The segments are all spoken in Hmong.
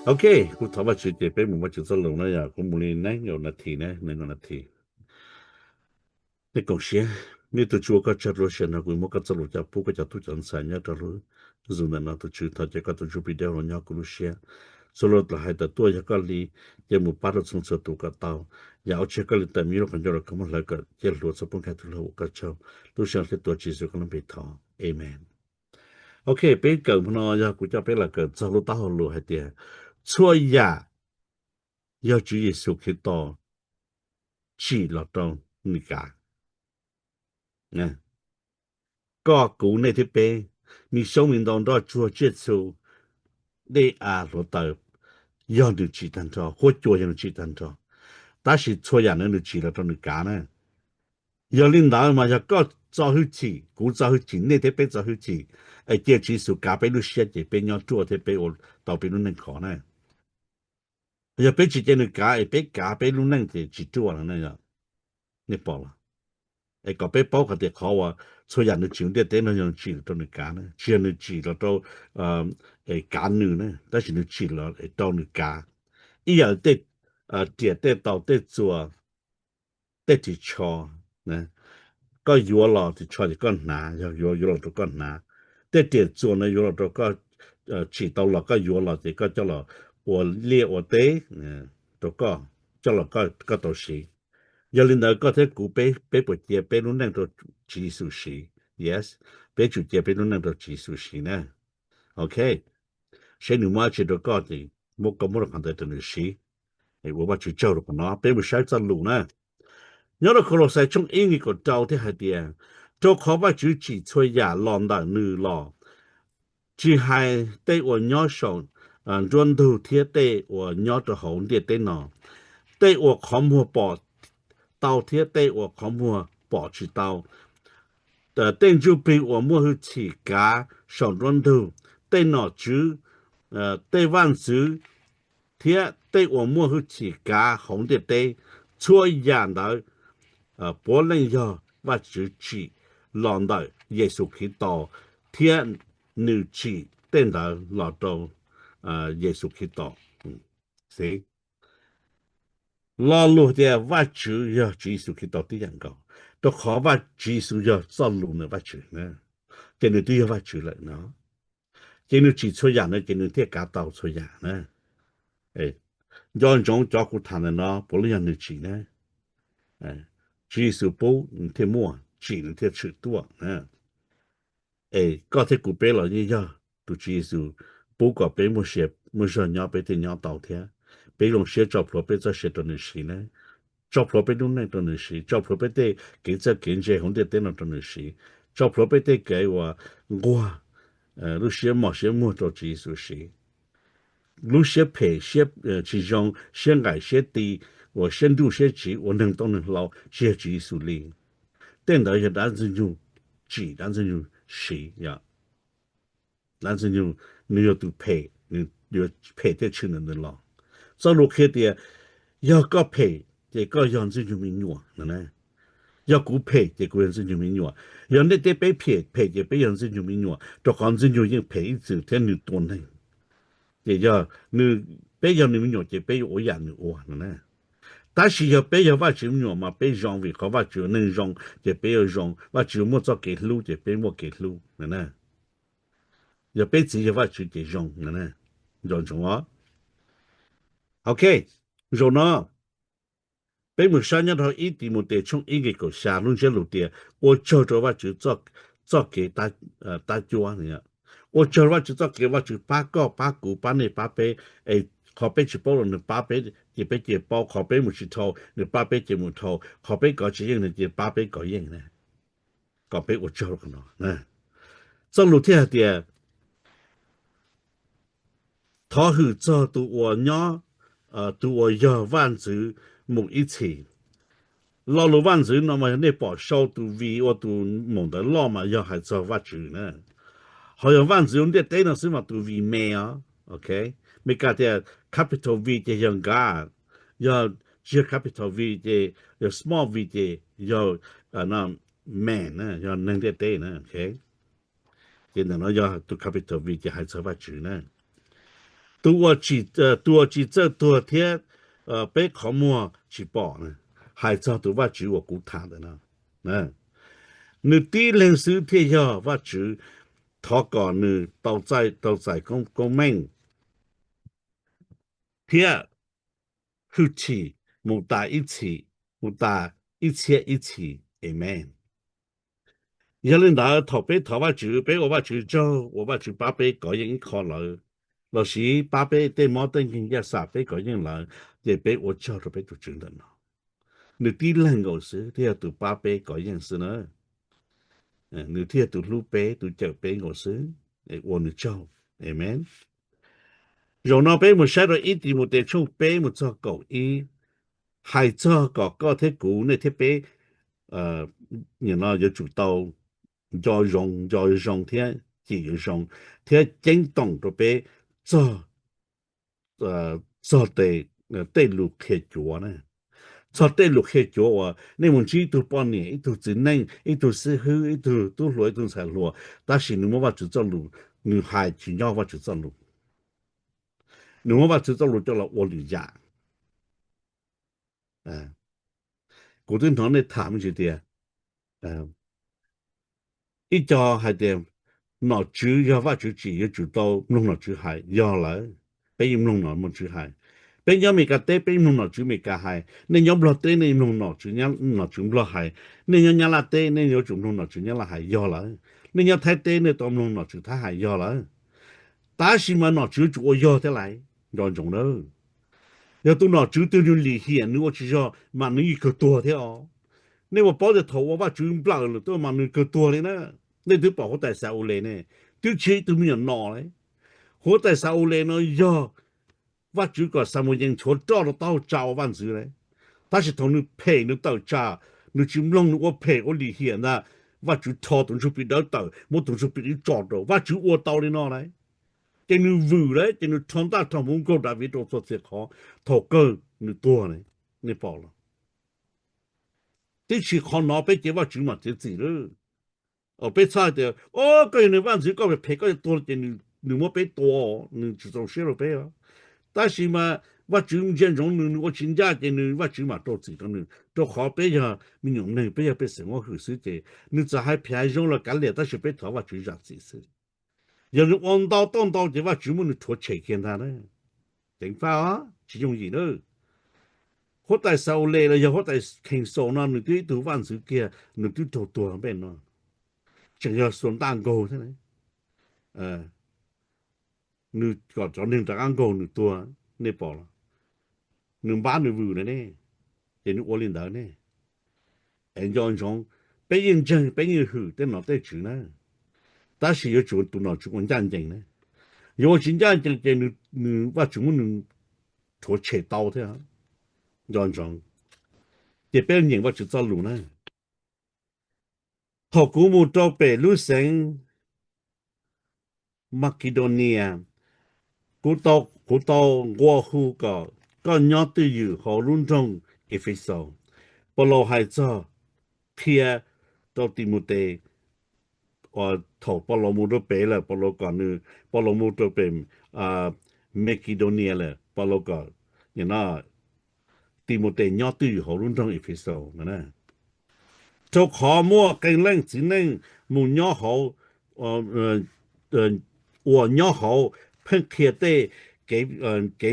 Ok, kuv thov Vajtswv ces peb mus Vajtswv txoj lus na, yog kuv mus li nees nkaum nas this ne, nees nkaum nas this. Peb koom siab. Nej tus Tswv, ua koj tsaug rau lub sij hawm no kuv muab koj txoj lus coj pub koj cov tub cov ntxhais nyob rau lub zoo ntawm no. Tus Tswv, thov cia koj tus Ntsuj Plig dawb huv nyob kuv lub siab. Txhua lus los hais tawm tuaj yog koj li, cia mus pab rau txhua txhua tus kom tau. Yam ua tsaug koj li tawm me lub qhov ncauj rau koj muab hlawv kom cia hluas txhua pub nkaus tus hlub ua koj tsaug. Lub sij hawm thiab tuav Tswv Yexus koj lub npe thov, amen. Ok, peb kawm hmo no yog kuv coj peb los kawm txog lub taub hau lus hais tias txhua yam yog Tswv Yexus Khetos tsim los rau nws kav. Koj, kuv, nej thiab peb, me xyoob me ntoo, nroj tsuag tsiaj txhu, dej av hluav taws, yog nws tsim tag nrho, huab cua yog nws tsim tag nrho, tab sis txhua yam ntawd nws tsim los rau nws kav na. Yog li ntawd mas yog koj txo hwj chim, kuv txo hwj chim, nej thiab peb txo hwj chim, es cia Tswv Yexus kav peb lub siab ces peb nyob ruaj thiab peb ua tau peb lub neej khov na. Yog peb tsis cia nws kav es peb kav peb lub neej ces tsis ruaj no ne, nej pom los? Es kom peb paub qhov tias qhov uas txhua yam nws tsim ntiaj teb no yog nws tsim los rau nws kav na, tsis yog nws tsim los rau kav nws na, tab sis nws tsim los rau nws kav. Ib yam li tej riam, tej taus, tej txuas, tej ris tsho, koj yuav los ris tsho ces koj hnav, yog yuav yuav los rau koj hnav. Tej riam txuas no yuav los rau koj, tsim tau los koj yuav los ces koj coj los ua liaj ua teb rau koj, coj los koj tau siv. Yog li ntawd koj thiab kuv peb, peb puas cia peb lub neej rau Tswv Yexus siv? Yes, peb tsum cia peb lub neej rau Tswv Yexus siv na. Ok, seb nws muab dab tsi rau koj ces muab, koj muab rau qhov ntawd rau nws siv. Ua Vajtswv tsaug rau qhov no. Peb mus saib txoj lus na. Nyob rau Kolauxais tshooj ib nqe kaum rau thiaj hais tias, rau qhov Vajtswv tsim txhua yam los ntawm nws los, tsis hais tej uas nyob saum nruab ntug thiab tej uas nyob rau hauv ntiaj teb no, tej uas qhov muag pom tau thiab tej uas qhov muag pom tsis tau, tej ntsuj plig uas muaj hwj chim kav saum nruab ntug, tej nom tswv, tej vaj ntxwv thiab tej uas muaj hwj chim kav hauv ntiaj teb, txhua yam ntawd puav leej yog Vajtswv tsim los ntawm Yexus Khetos, thiab nws tsim tej ntawd los rau Yexus Khetos. Xwb, lo lus tias Vajtswv yog Tswv Yexus Khetos tib yam nkaus, rau qhov Vaj, Tswv Yexus yog txoj lus ntawm Vajtswv, ces nws twb yog Vajtswv lawm no. Ces nws tsim txhua yam na, ces nws thiaj kav tau txhua yam na. Nco ntsoov cov kuv tham ntawm no puav leej yog nws tsim na. Tswv Yexus pub nws thiaj muaj, tsim nws thiaj tshwm tuaj. Es koj thiab kuv peb los yeej yog tus Tswv Yexus pub kom peb muaj sia muaj zog nyob, peb thiaj nyob tau thiab. Peb zoo siab tso plhuav peb txoj sia rau nws siv na, tso plhuav peb lub neej rau nws siv, tso plhuav peb tej kev txawj kev ntse hauv ntiaj teb no rau nws siv, tso plhuav peb tej kev uas nquag, lub siab mos siab muag rau Tswv Yexus siv. Lub siab phem, siab tsis zoo, siab nqaim siab ti, uas siab nruj siab tsiv, ua neeg tau neeg hlau, tsis yog Tswv Yexus li. Tej ntawd yog dab Ntxwg Nyoog tsim, dab Ntxwg Nyoog siv. Dab Ntxwg Nyoog nws yog tus phem, nws yuav phem thiaj tshwm ntawm nws los. Txoj lus qhia tias yog koj phem ces koj yog Ntxwg Nyoog me nyuam no. Yog kuv phem ces kuv yog Ntxwg Nyoog me nyuam. Yog nej thiab peb phem, phem ces peb yog Ntxwg Nyoog me nyuam, rau qhov Ntxwg Nyoog yeej phem ib txwm thiab nws tua neeg. Ces yog nws, peb yog nws me nyuam ces peb yuav ua yam nws ua no na. Tab sis yog peb yog Vajtswv me nyuam mas peb zoo, vim qhov Vajtswv yog neeg zoo ces peb yuav zoo, Vajtswv muaj txoj kev hlub ces peb muaj kev hlub no na. Yog peb txiv yog Vajtswv ces zoo no na. Nco ntsoov os. Ok, zaum no peb mus saib nyob rau ib Timautes tshooj ib nqe kaum xya, lub ntsiab lus tias ua tsaug rau Vajtswv txoj kev tab cuab. Ua tsaug Vajtswv txoj kev, Vajtswv pab koj, pab kuv, pab nej, pab peb. Es qhov peb tsis paub los nws pab peb, ces peb cia paub. Qhov peb mus tsis dhau, nws pab peb cia mus dhau. Qhov peb kov tsis yeej, nws cia pab peb kov yeej na. Kom peb ua tsaug rau qhov no. Txoj lus thiaj hais tias, thov hwm txog tus uas nyob, tus uas yog vaj ntxwv mus ib txhis. Lo lus vaj ntxwv no mas yog nej pom sau tus V ua tus maum ntawv loj mas yog hais txog Vajtswv na. Ho yog vaj ntxwv ua ntiaj teb no xwb mas tus V me os. Ok, Meskas tias capital V ces yog God, yog tsis yog capital V ces yog small v ces yog man na, yog neeg ntiaj teb na. Ok, ces ntawm no yog tus capital V ces hais txog Vajtswv na. tus uas tsis, tus uas tsis txawj tuag thiab peb qhov muag tsis pom, hais txog tus Vajtswv uas kuv tham ntawm no. Nws tib leeg xwb thiaj yog Vajtswv, thov kom nws tau txais koob meej thiab hwj chim mus tas ib txhis, mus tas ib txhiab ib txhis. Amees. Yog li ntawd, thaum peb thov Vajtswv, peb ua Vajtswv tsaug uas Vajtswv pab peb kov yeej ib qho lawm, lossis pab peb tej mob tej nkeeg yaj xam peb kov yeej lawm, ces peb ua tsaug rau peb tus Tswv ntawm no. Nws tib leeg nkaus xwb thiaj yog tus pab peb kov yeej xwb na. Nws thiaj yog tus hlub peb, tus cawm peb nkaus xwb, ua nws tsaug. Amees. Zaum no peb mus saib rau ib Timautes tshooj peb mus txog kaum ib, hais txog kom koj thiab kuv, nej thiab peb, nim no yuav tsum tau nco zoo, nco zoo thiab cim zoo, thiab ceeb toom rau peb txog, txog tej lus qhia cuav na, txog tej lus qhia cuav uas nej mus ntsib ib tug poj niam, ib tug txiv neej, ib tug xib hwb, ib tug tub hluas, ib tug ntxhais hluas, tab sis nws muab Vajtswv txoj lus, nws hais tsis nyob Vajtswv txoj lus, nws muab Vajtswv txoj lus coj los ua lwm yam. Kuv twb hnov nej tham me ntsis tias, ib co hais tias nom tswv yog Vajtswv tsim, yuav tsum tau mloog nom tswv hais, yog lawm. Peb yeej mloog nom mloog tswv hais. Peb nyob Meskas teb peb mloog nom tswv Meskas hais, nej nyob Nplog teb nej mloog nom tswv, nom tswv Nplog hais, nej nyob Nyab Laj teb nej yuav tsum mloog nom tswv Nyab Laj hais, yog lawm. Nej nyob Thaib teb nej tau mloog nom tswv Thaib hais, yog lawm. Tab sis mas nom tswv yuav tsum ua yog thiab lauj, nco ntsoov nawb. Yog tus nom tswv twg nws lim hiam nws ua tsis yog mas nws yeej kawg tuag thiab os. Nej puas paub tias thaum uas Vajtswv nplawm lawm tuaj mas nws kawg tuag li na. Nej twb pom huab tais Xa-ules ne, twb tsis yog ib tug me nyuam nom li. Huab tais Xa-ules no yog Vajtswv kom Xamuyees nchuav roj rau taub hau tsa ua vaj ntxwv li. Tab sis thaum nws phem nws tawm tsam, nws tsis mloog, nws ua phem ua lim hiam ntag, Vajtswv rho tus ntsuj plig dawb tawm, muab tus ntsuj plig qhib tso rau, Vajtswv ua tau li no lauj. Ces nws vwm lawm, ces nws rho ntaj rho hmuv nkaug Daviv rau txhua txhia qhov, thaum kawg nws tuag ne, nej pom los. Tib si qhov no peb cev Vajtswv mam txiav txim lawm. Peb txhob hais tias, o, koj yog nws vaj ntxwv, koj phem koj yuav tuag ces nws muab peb tua, nws tsis txaus siab rau peb os. Tab sis mas Vajtswv ntsia ntsoov nws, nws ua tsis ncaj ces nws Vajtswv mam rau txim rau nws, rau qhov peb yog me nyuam neeg, peb yog pej xeem muab hwm xwb ces nws txawm hais phem hais zoo los kav liam, tab sis peb thov Vajtswv zam txim xwb. Yog nws ua ntau tau ntau ces Vajtswv muab nws rhuav tshem kiag ntag na. Ceev faj os, tsis yooj yim na. Huab tais Xa-ules los yog huab tais Khees Xaus no nws twb ib tug vaj ntxwv kiag nws twb raug tuag npej no, tseem yog xuas ntaj nkaug thiab. Nws kom cov neeg rov qab nkaug nws tuag, nej pom los. Nws npab nws vwm na ne, ces nws ua li ntawd ne. Es nco ntsoov, peb yeej ntseeg peb yeej hwm tej nom tej tswv na, tab sis yuav tsum tus nom tswv ua ncaj ncees na. Yuav ua tsis ncaj ncees ces nws, Vajtswv muab nws rhuav tshem tau thiab. Nco ntsoov, ces peb nyeem Vajtswv txoj lus na. Thaum kuv mus rau pem lub xeev Makedonia, kuv tau, kuv tau nqua hu kom koj nyob twj ywm hauv lub nroog Efexus. Paulus hais txog, qhia rau Timautes, uas thaum Paulus mus rau pem lawm, Paulus kom nws, Paulus mus rau pem Makedonia lawm, Paulus kom Timautes nyob twj ywm hauv lub nroog Efexus no. Rau qhov muaj qee leej txiv neej mus nyob hauv, uas nyob hauv pheej qhia tej kev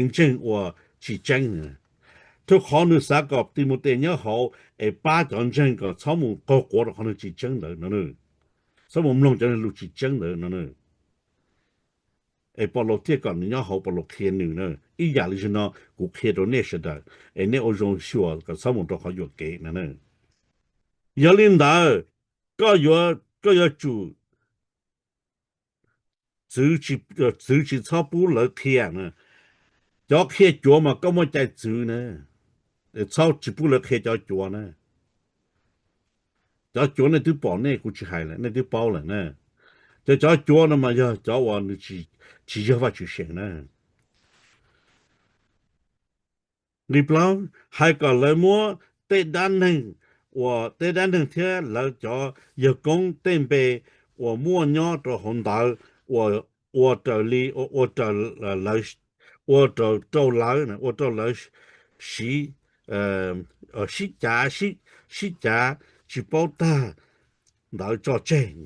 ntseeg uas tsis tseeb. Rau qhov nws xav kom Timautes nyob hauv es pab cov ntseeg kom txhob mus qaug quav rau qhov nws tsis tseeb ntawd no. Txhob mus mloog cov neeg lus tsis tseeb ntawd no. Es Paulus thiaj kom nws nyob hauv, Paulus qhia nws na, ib yam li zaum no kuv qhia rau nej sawv daws, es nej ua zoo xyuas kom txhob mus rau qhov yuam kev no. Yog li ntawd, koj yuav, koj yuav tsum txwv tsis txhob pub lawv qhia na. Cov qhia cuav mas koj muaj cai txwv na, txhob tsis pub lawv qhia cov cuav na. Cov cuav nej twb pom, nej, kuv tsis hais lawm, nej twb paub lawm na. Cov, cov cuav no mas yog cov uas nws tsis, tsis yog Vajtswv seem na. Nqe plaub, hais kom lawv muab tej dab neeg, uas tej dab neeg thiab lawv cov yawg koob tej npe uas muaj nyob rau hauv ntawv, uas ua raws li, ua raws lawv, ua rau, rau lawv, ua rau lawv sib, sib cav, sib cav tsis paub tag ntawd tso tseg.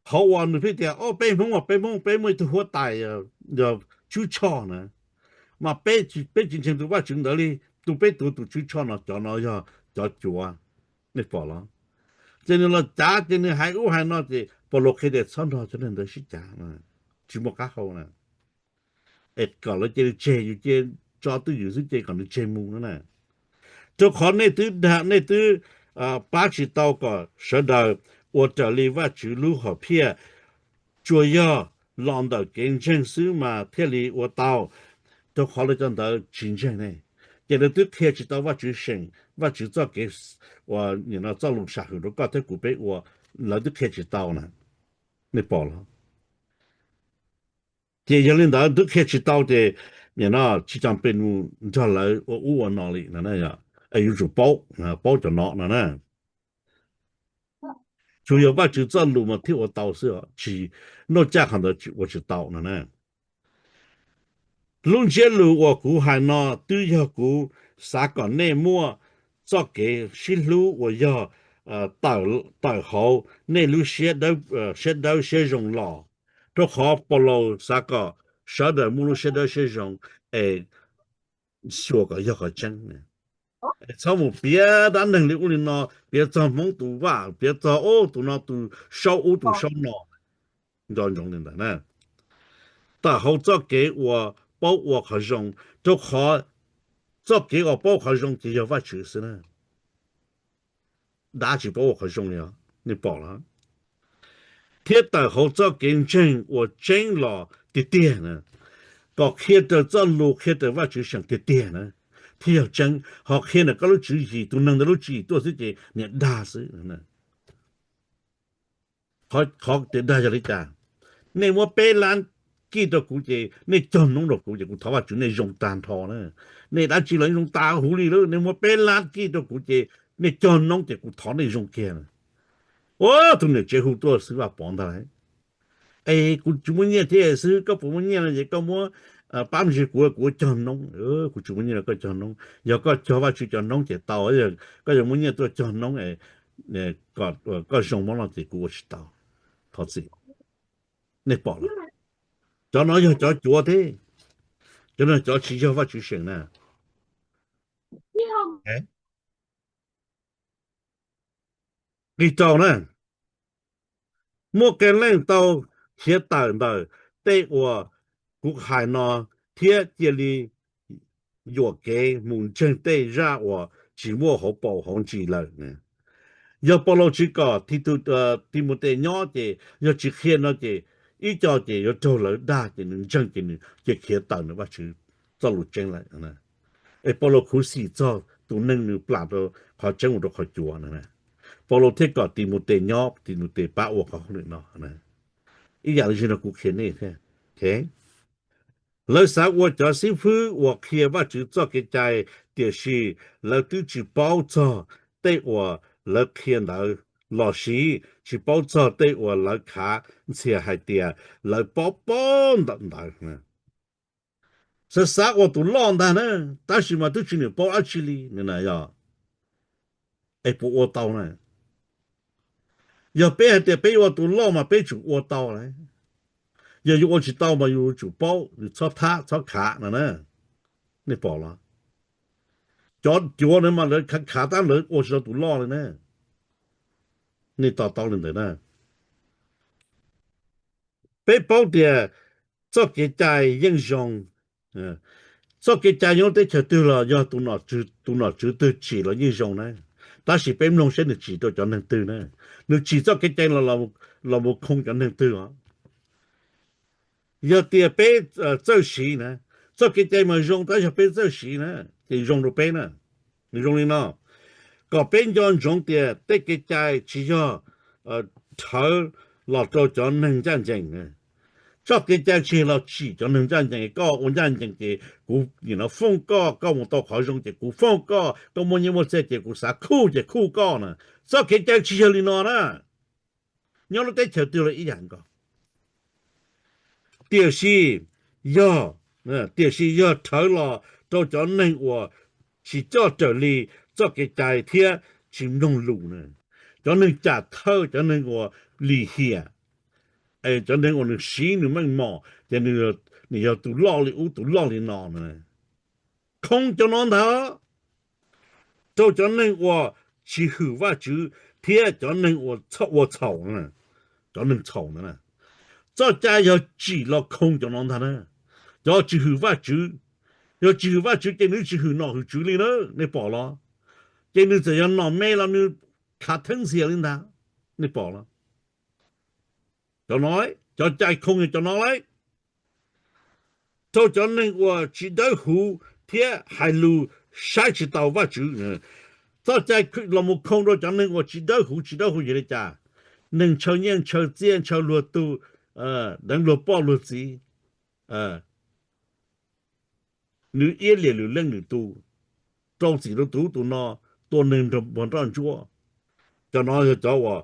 Qhov uas nws pheej tias, o, peb Hmoob mas peb Hmoob peb muaj ib tug huab tais yog Tswb Tshoj na, mas peb tsis ntseeg tus Vajtswv ntawd li, tus peb tuav tus Tswb Tshoj no, cov no yog cov cuav, nej pom los? Ces nws los cav ces nws hais ub hais no ces Paulus qhia tias txhob nrog cov neeg ntawd sib cav, tsis muaj qab hau na. Es kom lawv cia li tseg, yus cia tso twj ywm xwb ces kom nws tseg mus no na. Rau qhov nej twb dag, nej twb pab tsis tau kom sawv daws ua raws li Vajtswv lub hom phiaj, tsuas yog los ntawm kev ntseeg xwb mas thiaj li ua tau, rau qhov lawv cov ntawd tsis ntseeg ne. Ces lawv twb qhia tsis tau Vajtswv seem, Vajtswv txoj kev, uas nim no txoj lus sam hwm rau koj thiab kuv peb ua, lawv twb qhia tsis tau na. Nej pom los? Ces yog li ntawd twb qhia tsis tau ces nim no tsis cam pes mus nrog lawv ua ub ua no li no, es yuav tsum paub, paub cov no no na. Tsuas yog Vajtswv txoj lus mas thiaj ua tau xwb, tsis, noj caj qhov ntawd ua tsis tau no na. Lub ntsiab lus uas kuv hais no twb yog kuv xav kom nej muaj txoj kev sib hlub uas yog tawm hauv nej lub siab dawb siab zoo los, rau qhov Paulus xav kom sawv daws muaj lub siab dawb siab zoo es xyuas kom yog qhov tseeb. Txhob mus piav dab neeg li ub li no, piav txog Hmoob tus vaj, piav txog ub tus no tus saub ub tus saub no. Nco ntsoov li ntawd na. Tawm hauv txoj kev uas paub ua qhov zoo, rau qhov txoj kev uas paub qhov zoo ces yog Vajtswv xwb na. Dab tsis paub ua qhov zoo li os, nej pom los? Thiab tawm hauv txoj kev ntseeg uas tseeb los tiag tiag na, kom qhia raws txoj lus, qhia raws Vajtswv seem tiag tiag na, thiaj yog tseeb. Ho qhia ntawm koj lub tswv yim, tus neeg ntawd lub tswv yim tuaj xwb ces niam dag xwb. Qhov tias dag yog li cas? Nej muab peb lab kij rau kuv ces nej cog noob rau kuv ces kuv thov Vajtswv nej zoo tag nrho na. Nej dab tsi los zoo tas huv li lawm, nej muab peb lab kij rau kuv ces nej cog noob ces kuv thov nej zoo kiag. Ua tus niam tsev hu tuaj xwb Vaj Pov ntag lauj. Es kuv tsis muaj nyiaj thiab xwb, koj puas muaj nyiaj no ces koj muab pab me ntsis kuv, kuv ua cog noob. Kuv tsis muaj nyiaj rau koj cog noob, yog koj cog Vajtswv cov noob ces tau, koj yog muaj nyiaj tuaj cog noob kom koj zoo mab no ces kuv ua tsis tau. Thov txim. Nej pom los? Cov no yog cov cuav thiab, cov no cov tsis yog Vajtswv seem na. Nqis rau na, muaj qee leej tau khiav tawm ntawm tej uas kuv hais no thiab cia li yuam kev mus ntseeg tej zaj uas tsis muaj hauv paus hauv ntsis lawm. Yog Paulus tsis kom Timautes nyob ces yog tsis qhia no ces ib co ces yuav raug lawv dag ces nws ntseeg ces nws cia khiav tawm nws Vajtswv txoj lus tseeb lawm. Es Paulus khuv xim txog tus neeg nws plam rau qhov tseeb mus rau qhov cuav no. Paulus thiaj kom Timautes nyob, Timautes pab ua qhov hauj lwm no. Ib yam li no kuv qhia nej thiab. Lawv xav ua cov xib fwb uas qhia Vajtswv txoj kev cai, tiam sis lawv twb tsis paub txog tej uas lawv qhia ntawd los sis tsis paub txog tej uas lawv khav ntxhias hais tias lawv paub paub ntawm ntawd. Xav xav ua tus loj ntag na, tab sis mas twb tsis nws paub dab tsi li. Es puas ua tau na? Yog peb hais tias peb yuav ua tus loj mas peb tsum ua tau lawm. Yog yus ua tsis tau mas yus tsum paub, yus txhob thab txhob khav no na. Nej pom los? Cov cuav no mas lawv khav khav tab lawv ua tsis tau tus loj li na. Nej to taub li ntawd na. Peb paub tias txoj kev cai yeej zoo. Txoj kev cai nyob teb chaws twg los yog tus nom tswv twg tsim los yeej zoo na. Tab sis peb mloog saib nws tsim rau cov neeg twg na. Nws tsim txoj kev cai los mus khoo cov neeg twg os. Yog tias peb txawj siv na, txoj kev cai mas zoo, tab yog peb txawj siv na ces zoo rau peb na. Nws zoo li no, kom peb nco ntsoov tias tej kev cai tsis yog rhawv los rau cov neeg ncaj ncees. Txoj kev cai tsis los tsim cov neeg ncaj ncees, koj ua ncaj ncees ces kuv nim no fooj koj, koj mus tau qhov zoo ces kuv fooj koj, koj muaj nyiaj muaj txiaj ces kuv xav khuj ces khuj koj na. Txoj kev cai tsis yog li no na. Nyob lub teb chaws twg los ib yam nkaus. Tiam sis yog tiam sis yog rhawv los rau cov neeg uas tsis coj raws li txoj kev cai thiab tsis mloog lus na, cov neeg cam thawj, cov neeg uas lim hiam, cov neeg uas nws siv nws meej mom ces nws yog tus loj li ub tus loj li no na. Khoo cov no ntag, rau cov neeg uas tsis hwm Vajtswv thiab cov neeg ua txhaum, cov neeg txhaum ntag. Txoj cai yog tsim los khoo cov no ntag na. Cov tsis hwm Vajtswv, yog tsis hwm Vajtswv ces nws tsis hwm nom hwm tswv li na, nej pom los? Ces nws txawm yog nom me los nws khav theeb ntxias li ntag, nej pom los? Cov no, cov cai khoo yog cov no lauj. Rau cov neeg uas tsis dawb huv thiab hais lus saib tsis taus Vajtswv. Txoj cai los mus khoo rau cov neeg uas tsis dawb huv, tsis dawb huv yog li cas? Neeg ntshaw nyiaj ntshaw txiaj, ntshaw luag tug, deev luag poj luag txiv, nws iab liam lwm leej lwm tus, rau txim rau tus ub tus no, tua neeg nrog npog nroj ntsuab. Cov no yog cov uas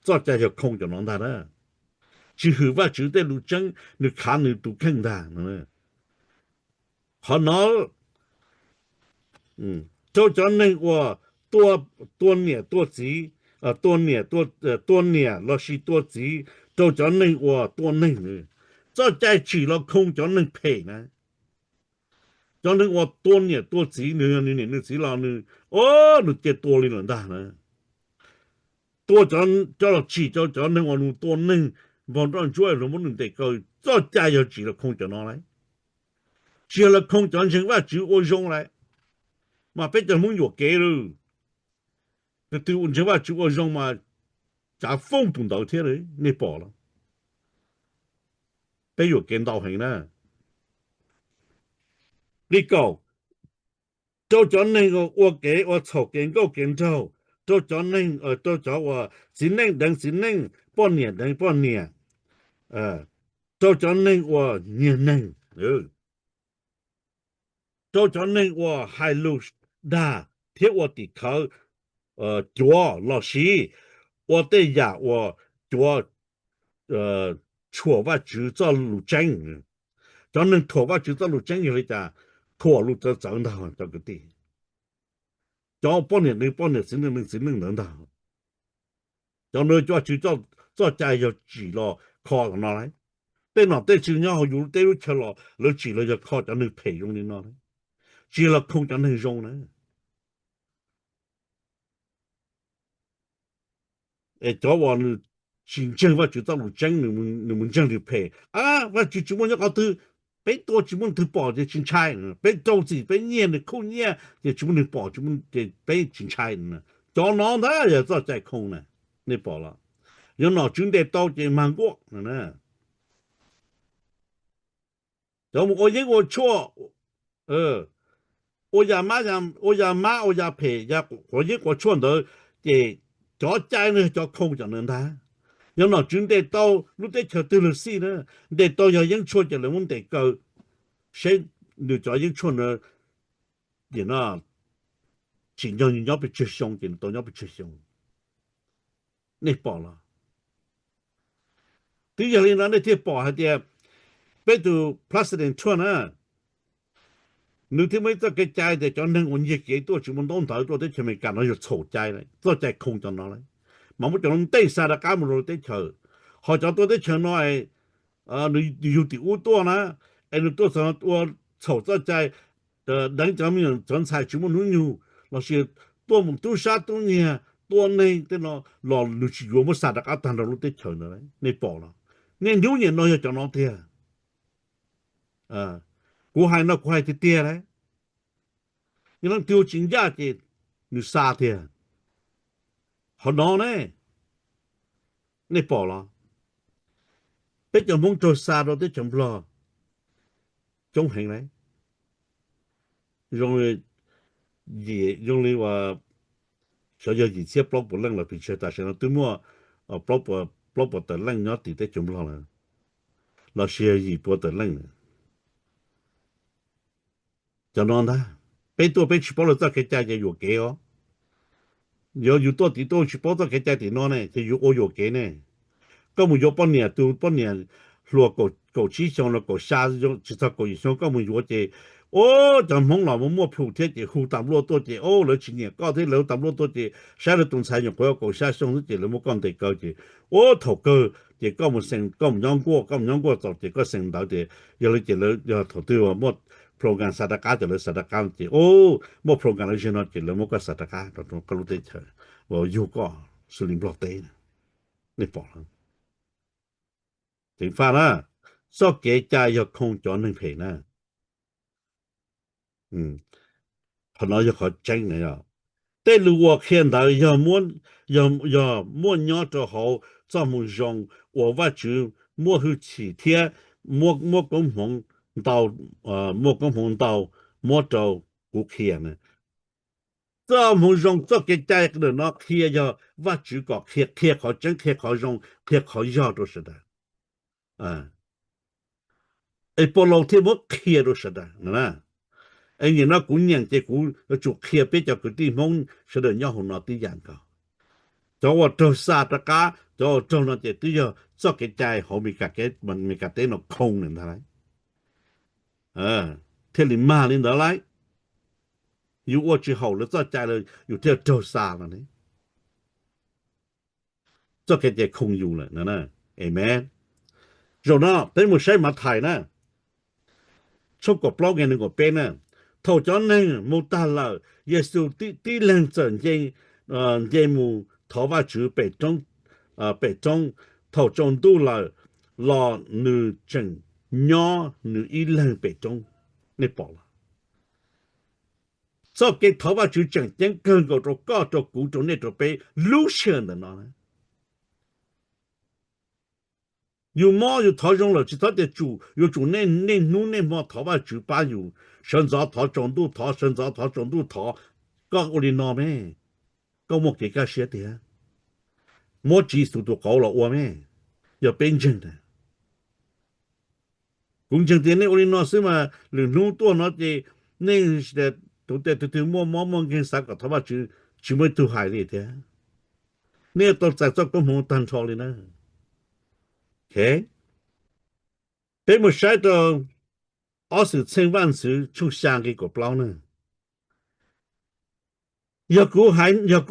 txoj cai yog khoo cov no ntag na. Tsis hwm Vajtswv tej lus tseeb, nws khav nws tus kheej ntag. Qhov no rau cov neeg uas tua niam tua txiv, tua niam, tua niam lossis tua txiv, rau cov neeg uas tua neeg. Txoj cai tsim los khoo cov neeg phem na. Cov neeg uas tua niam tua txiv, nws yog nws niam nws txiv los nws, o, nws cia tua li lawm ntag na. Tua cov, coj los tsim rau cov neeg uas nws tua neeg npog nroj ntsuab, luag muab nws ntes kaw. Txoj cai yog tsim los khoo cov no lauj. Tsis yog los khoo cov ntseeg Vajtswv ua zoo lauj. Mas peb cov Hmoob yuam kev lawm. Tus twg ntseeg Vajtswv ua zoo mas tsav foob tus ntawd thiab, nej pom los? Peb yuam kev ntau heev na. Li kaum, rau cov neeg ua kev ua txhaum kev nkauj kev nraug, rau cov neeg, rau cov uas txiv neej deev txiv neej, poj niam deev poj niam, rau cov neeg uas nyiag neeg, rau cov neeg uas hais lus dag thiab ua tim khawv, cuav lossis ua tej yam uas cuav, tshuam Vajtswv txoj lus tseeb. Cov neeg thuam Vajtswv txoj lus tseeb yog li cas? Thuam lus txawv txawv ntag cov kwv tij. Cov poj niam deev poj niam, txiv neej deev txiv neej ntawd ntag. Cov no cov Vajtswv txoj cai yog tsim los kho cov no lauj. Tej nom tej tswv nyob hauv yus lub teb lub chaw los lawv tsim los yog kho cov neeg phem zoo li no, tsis los khoo cov neeg zoo na. Es cov uas nws tsis ntseeg Vajtswv txoj lus tseeb, nws mus ntseeg lus phem, a, Vajtswv tsis muaj nyob qhov twg, peb tua tsis muaj leej twg pom ces tsis ntshai, peb rau txim peb nyiag nws khub nyiaj ces tsis muaj neeg pom, ces peb tsis ntshai. Cov no ntag yog txoj cai khoo na, nej pom los? Yog nom tswv ntes tau ces mag nkuaj. Cov mus ua yeeb ua tshuaj, ua ya mab, ua ya mab ua ya phem, ya quav yeeb quav tshuaj ntawd, ces cov cai no yog cov khoo cov ntawd ntag. Yog nom tswv ntes tau lub teb chaws twg los xij na, ntes tau yog yeeb tshuaj ces lawv muab ntes kaw, seb nws cov yeeb tshuaj na, ces no tsim nyog nws nyob pes tsawg xyoo ces nws tau nyob pes tsawg xyoo. Nej pom los? Twb yog li no nej thiaj pom hais tias peb tus President Trump na, nws thiaj muaj ib txoj kev cai tias cov neeg uas nyiag kev tuaj tsis muaj ntaub ntawv tuaj teb chaws Amelikas no yog txhaum cai, txoj cai khoo cov no lauj. Mas muab cov no ntej xa rov qab mus rau teb chaws. Ho cov tuaj teb chaws no, nws yug tim ub tuaj na, es nws tuaj ua txhaum txoj cai, deev cov me nyuam cov ntxhais tsis muaj hnub nyoog, lossis tuaj mus tub sab tub nyiag, tua neeg tej no los nws tsis yuav, muab xa rov qab tag nrho lub teb chaws ntawd. Nej pom los? Niaj hnub nim no yog cov no tiag. Kuv hais no kuv hais tiag tiag lauj. Yog leej twg ua tsis ncaj ces nws xa tiag. Qhov no ne, nej pom los? Peb cov Hmoob raug xa rau teb chaws Nplog coob heev lauj. Zoo li, zoo li uas xyov yog yim txhiab plaub puas leej los pes tsawg, tam sim no twb muaj plaub puas tawm leej nyob tim teb chaws Nplog lawm, lossis yog yim puas tawm leej lawm. Cov no ntag, peb tuaj peb tsis paub lawv txoj kev cai ces yuam kev os. Yog yus tuaj tim tuaj tsis paub txoj kev cai tim no ne ces yus ua yuam kev ne. Koj mus yuav poj niam, tus poj niam hluas kaum tsib xyoo los kaum xya, tsis txog kaum yim xyoo koj mus yuav ces, o, cov Hmoob los muaj plhus thiab ces hu tas npluaj tuaj ces, o, lawv tsis nyiam koj thiab lawv hu tas npluaj tuaj ces saib lawv tus ntxhais nyuam qhuav kaum xya xyoo xwb ces lawv muab koj ntes kaw ces, o, thaum kawg ces koj mus xeem, koj mus nyob nkuaj, koj mus nyob nkuaj txaus ces koj xeem ntawv tias yog li ces lawv yog thaum twg muaj program xa rov qab ces lawv xa rov qab ces, o, muaj program lawv ziag no ces lawv muab koj xa rov qab rau koj lub teb chaws uas yug koj xws li Nplog teb. Nej pom lawm. Ceev faj na, txoj kev cai yog khoo cov neeg phem na. Qhov no yog qhov tseeb na. Tej lus uas qhia ntawd yog muaj nyob rau hauv txoj moo zoo uas Vajtswv muaj hwj chim thiab muaj koob hmoov ntau, muaj koob hmoov ntau muab rau kuv qhia na. Txoj moo zoo txoj kev cai ntawm no qhia yog Vajtswv kom qhia, qhia qhov tseeb, qhia qhov zoo, qhia qhov yog rau sawv daws. Es Paulus thiaj muab qhia rau sawv daws no na. Es nim no kuv nyeem ces kuv yuav tsum qhia peb cov kwv tij Hmoob sawv daws nyob hauv no tib yam nkaus. Cov uas raug xa rov qab, cov uas raug no ces twb yog txoj kev cai hauv Amelikas teb no khoo lawm ntag lauj. Thiaj li mag li ntawd lauj. Yus ua tsis haum lawv txoj cai los yus thiaj raug xa no ne. Txoj kev cai khoo yus lawm. Amen. Zaum no peb mus saib Mathais na, tshooj kaum plaub nqe nees nkaum peb na. Thaum cov neeg mus tag lawm, Yexus tib leeg txawm nce mus thov Vajtswv pem roob. Thaum tsaus ntuj lawm los nws tseem nyob nws ib leeg pem roob. Nej pom los? Txoj kev thov Vajtswv tseem ceeb kawg nkaus rau koj, rau kuv, rau nej, rau peb lub sij hawm ntawm no. Yus mob yus thov zoo lawm tsis txhob tias tsum, yuav tsum niaj hnub niaj hmo thov Vajtswv pab yus. Sawv ntxov thov, tsaus ntuj thov, sawv ntxov thov, tsaus ntuj thov. Koj ua li no me, koj muaj kev kaj siab tiag. Muab Tswv Yexus tus qauv los ua me, yog peb ntseeg na. Kuv ntseeg tias nej ua li no xwb mas lwm hnub tuaj no ces nej tus twg twg muaj mob muaj nkeeg xav kom thov Vajtswv tsis muaj ib tug hais li thiab. Nej tau txais txoj koob hmoov tag nrho li na. Peb mus saib rau ob Xwmtxheej Vaj ntxwv tshooj xya nqe kaum plaub na. Yog kuv haiv neeg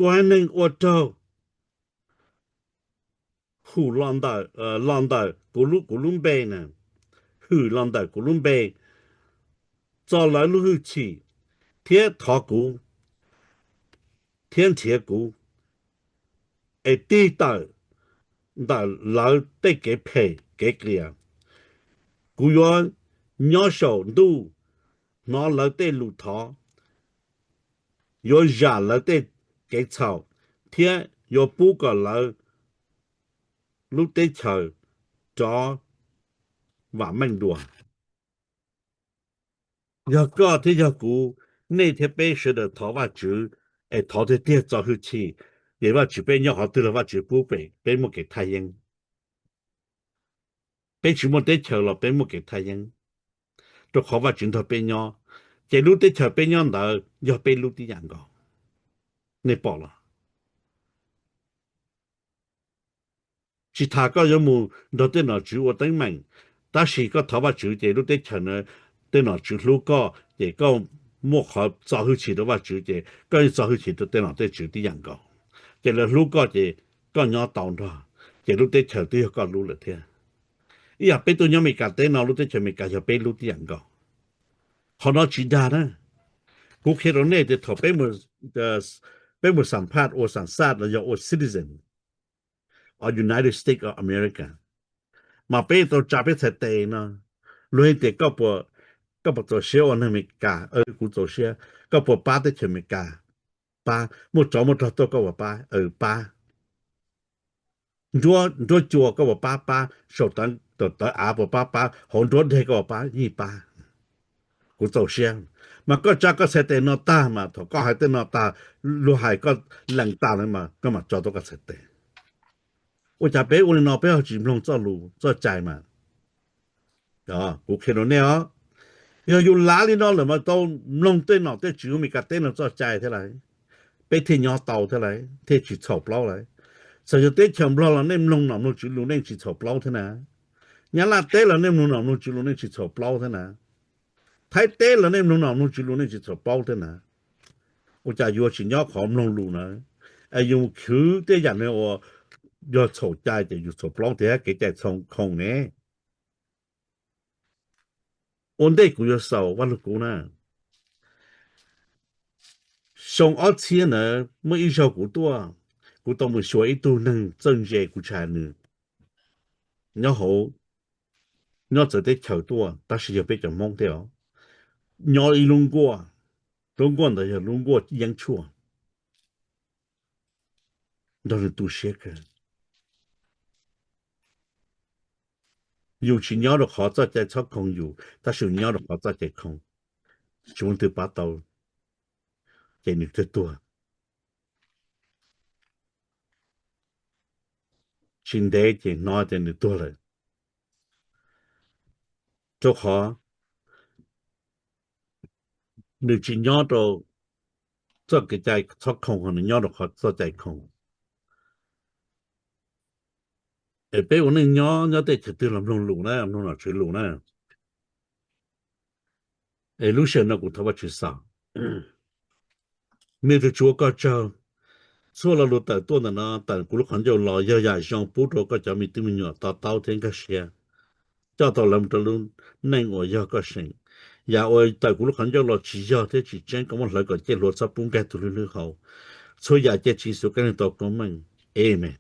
ua raug hwm los ntawm kuv lub npe na, hwm los ntawm kuv lub npe, txo lawv lub hwj chim thiab thov kuv thiab nrhiav kuv, es tig tawm ntawm lawv tej kev phem kev qias, kuv yuav nyob saum ntuj hnov lawv tej lus thov, yuav zam lawv tej kev txhaum thiab yuav pub kom lawv lub teb chaws rov vam meej dua. Yog koj thiab yog kuv, nej thiab peb sawv daws thov Vajtswv, es thov tiag tiag txo hwj chim, ces Vajtswv peb nyob qhov twg los Vajtswv pub peb muaj kev thaj yeeb. Peb tsis muaj teb chaws los peb muaj kev thaj yeeb, rau qhov Vajtswv nrog peb nyob, ces lub teb chaws peb nyob ntawd yog peb lub tib yam nkaus. Nej pom los? Tsis tas koj yuav mus nrog tej nom tswv ua teeb meem, tab sis koj thov Vajtswv ces lub teb chaws, tej nom tswv hlub koj ces koj muaj qhov txo hwj chim rau Vajtswv ces koj yeej txo hwj chim rau tej nom tej tswv tib yam nkaus. Ces lawv hlub koj ces koj nyob tau nrog, ces lub teb chaws twb yog koj lub lawm thiab. Ib yam peb tuaj nyob Amelikas teb no lub teb chaws Amelikas yog peb lub tib yam nkaus. Qhov no tsis dag na. Kuv qhia rau nej tias thaum peb mus xam phaj ua xam xaj los yog ua citizen of United States of America, mas peb tau tsa peb txhais tes no, luag hais tias koj puas txaus siab ua neeg Amelikas? Kuv txaus siab. Koj puas pab teb chaws Amelikas? Pab. Muaj tsov muaj rog tuaj koj puas pab? Pab. Nruab cua koj puas pab? Pab. Saum tawv av puas pab? Pab. Hauv nruab deg koj puas pab? Yeej pab. Kuv txaus siab. Mas koj tsa koj txhais tes no tag mas thaum koj hais tej no tag, luag hais koj lees tas lawm mas koj mam tso tuaj koj txhais tes. Ua cas peb ua li no peb ho tsis mloog txoj lus txoj cai mas? Kuv qhia rau nej os, yog yus lav li no lawm mas tau mloog tej nom tej tswv Amelikas teb no txoj cai thiab lauj, peb thiaj nyob tau thiab lauj, thiaj tsis txhaum plaub lauj. Txawm yog teb chaws Nplog los nej mloog nom mloog tswv lus nej tsis txhaum plaub thiab na. Nyab Laj teb los nej mloog nom mloog tswv lus nej tsis txhaum plaub thiab na. Thaib teb los nej mloog nom mloog tswv lus nej tsis txhaum plaub thiab na. Ua cas yuav tsis nyob qhov mloog lus na, es yus khwv tej yam ne uas yog txhaum cai ces yus txhaum plaub thiab kev cai txhaum khoom ne. Ua ntej kuv yuav xaus Vaj Lug Kub na, xyoo ob txhiab ntawd muaj ib zaug kuv tuaj, kuv tau mus xyuas ib tug neeg txawj ntse kuv tsis hais nws, nyob hauv, nyob txawv teb chaws tuaj tab sis yog peb cov Hmoob thiab os, nyob ib lub nkuaj, lub nkuaj ntawd yog lub nkuaj yeeb tshuaj, nrog nws tu siab kawg. Yus tsis nyob rau qhov txoj cai txhob khoom yus tab sis yus nyob rau qhov txoj cai khoom, tsis muaj leej twg pab tau ces nws thiaj tuag. Tsis ntev ces hnov tias nws tuag lawm, rau qhov nws tsis nyob rau txoj kev cai txhob khoom ho nws nyob rau qhov txoj cai khoom. Es peb ua neej nyob, nyob tej chaw twg los mloog lus na, mloog nom tswv lus na. Es lub sij hawm no kuv thov Vajtswv xaus. Me tug Tswv ua koj tsaug, txhua lo lus tawm tuaj ntawm no tawm kuv lub qhov ncauj los yog yam zoo pub rau koj cov me tub me nyuam to taub thiab nkag siab, coj tau lawv mus rau lub neej uas yog koj seem. Yam uas tawm kuv lub qhov ncauj los tsis yog thiab tsis tseeb koj muab hlawv kom ciaj hluav txhob pub nkag tus hlwb hlwb hauv. Txhua yam cia Tswv Yexus Khetos tau koob meej. Amen.